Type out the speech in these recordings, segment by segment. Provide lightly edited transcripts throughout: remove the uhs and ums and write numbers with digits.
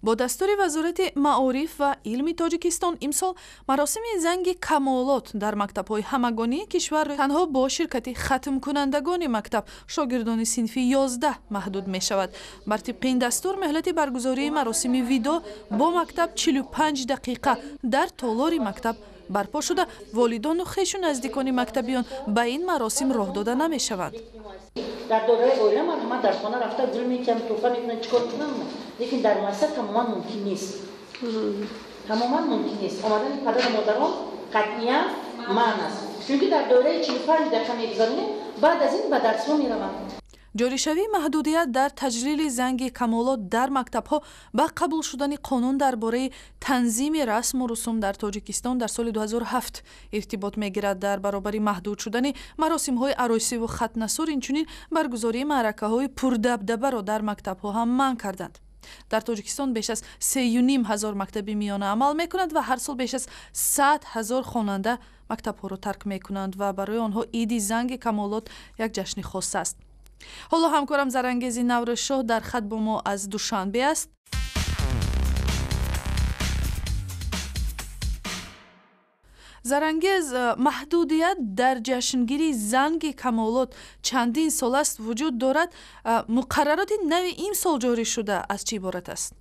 Бо дастури Вазорати маориф ва илми Тоҷикистон имсол маросими занги камолот дар мактабҳои ҳамагонии кишвар танҳо бо ширкати хатмкунандагони мактаб, шогирдони синфи 11 маҳдуд мешавад. Бар тибқи ин дастур, меҳлати баргузории маросими видо бо мактаб 45 дақиқа дар толори мактаб барпо шуда, волидону хешу наздикони мактабиён ба ин маросим роҳ дода намешаванд. Дар доираи оила марҳамат, дар хона рафта гул метиҳам, тӯҳфа мекунам, чӣ кор кунам, лекин дар муассиса тамоман мумкин нест, тамоман мумкин нест. Омадани падару модарон қатъиян манъ аст, чунки дар доираи 45 дақиқа мегузаронем, баъд аз ин ба дарсҳо мераванд. Ҷоришавии маҳдудият дар таҷлили занги камолот дар мактабҳо ба қабул шудани қонун дар бораи танзими расму русум дар Тоҷикистон дар соли 2007 иртибот мегирад. Дар баробари маҳдуд шудани маросимҳои арӯсиву хатнасур, инчунин баргузории маъракаҳои пурдабдабаро дар мактабҳо ҳам манъ карданд. Дар Тоҷикистон беш аз 3,5 ҳазор мактаби миёна амал мекунад ва ҳар сол беш аз 100 000 хонанда мактабҳоро тарк мекунанд ва барои онҳо иди занги камолот як ҷашни хос аст. Ҳоло ҳамкорам Зарангези Наврӯзшоҳ дар хат бо мо аз Душанбе аст. Зарангез, маҳдудият дар ҷашнгирии занги камолот чандин сол аст вуҷуд дорад. Муқаррароти нави имсол ҷорӣ шуда аз чӣ иборат аст?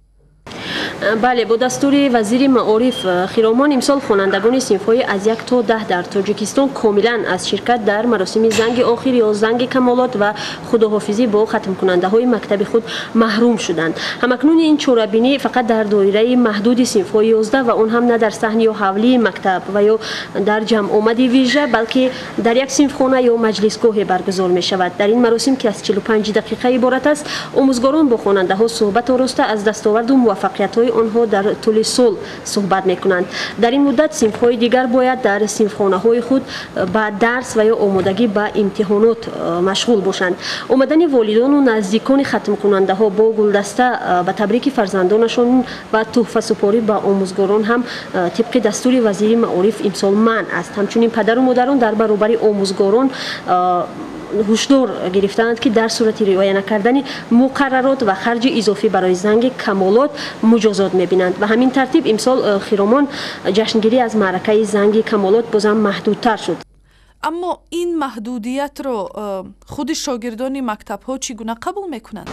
Бале, бо дастури вазири маориф, Хиромон, имсол хонандагони синфҳои аз 1 то 10 дар Тоҷикистон комилан аз ширкат дар маросими занги охир ё занги камолот ва худоҳофизӣ бо хатмкунандаҳои мактаби худ маҳрум шуданд. Ҳамакнун ин чорабинӣ фақат дар доираи маҳдуди синфҳои 11 ва он ҳам на дар саҳн ё ҳавлии мактаб ва ё дар ҷамъомади вижа, балки дар як синфхона ё маҷлисгоҳе баргузор мешавад. Дар ин маросим, ки аз 45 дақиқа иборат аст, омӯзгорон бо хонандаҳо суҳбат ороста, аз дастоварду муваффақиятҳои онҳо дар тӯли сол суҳбат мекунанд. Дар ин муддат синфҳои дигар бояд дар синфхонаҳои худ ба дарс ва ё омодагӣ ба имтиҳонот машғул бошанд. Омадани волидону наздикони хатмкунандаҳо бо гулдаста ба табрики фарзандонашон ва тӯҳфасупорӣ ба омӯзгорон ҳам тибқи дастури вазири маориф имсол манъ аст. Ҳамчунин падару модарон дар баробари омӯзгорон ҳушдор гирифтаанд, ки дар сурати риоя накардани муқаррарот ва харҷи изофӣ барои занги камолот муҷозот мебинанд. Ба ҳамин тартиб имсол, Хиромон, ҷашнгирӣ аз маъракаи занги камолот бозам маҳдудтар шуд. Аммо ин маҳдудиятро худи шогирдони мактабҳо чӣ гуна қабул мекунанд?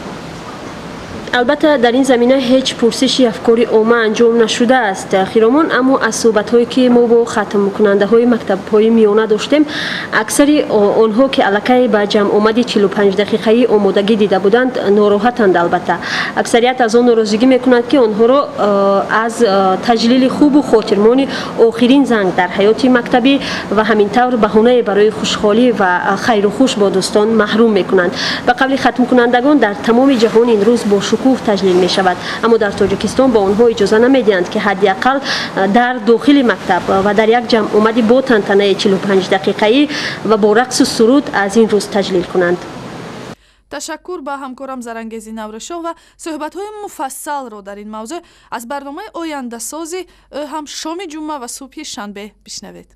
Албатта, дар ин замина ҳеҷ пурсиши афкори омма анҷом нашудааст, Хиромон, аммо аз суҳбатҳое, ки мо бо хатмкунандаҳои мактабҳои миёна доштем, аксари онҳо, ки аллакай ба ҷамъомади 45 дақиқаӣ омодагӣ дида буданд, нороҳатанд. Албатта, аксарият аз он норозигӣ мекунанд, ки онҳоро аз таҷлили хубу хотирмони охирин занг дар ҳаёти мактабӣ ва ҳамин тавр баҳонае барои хушҳолӣ ва хайру хуш бо дӯстон маҳрум мекунанд. Ба қавли хатмкунандагон, дар тамоми ҷаҳон ин рӯз бо шукӯҳ таҷлил мешавад, аммо дар Тоҷикистон ба онҳо иҷоза намедиҳанд, ки ҳадди ақал дар дохили мактаб ва дар як ҷамъомади бо тантанаи 45 дақиқаӣ ва бо рақсу суруд аз ин рӯз таҷлил кунанд. Ташаккур ба ҳамкорам Зарангези Наврӯзшоҳ ва суҳбатҳои муфассалро дар ин мавзӯъ аз барномаи ояндасози ҳам шоми ҷумъа ва субҳи шанбе бишнавед.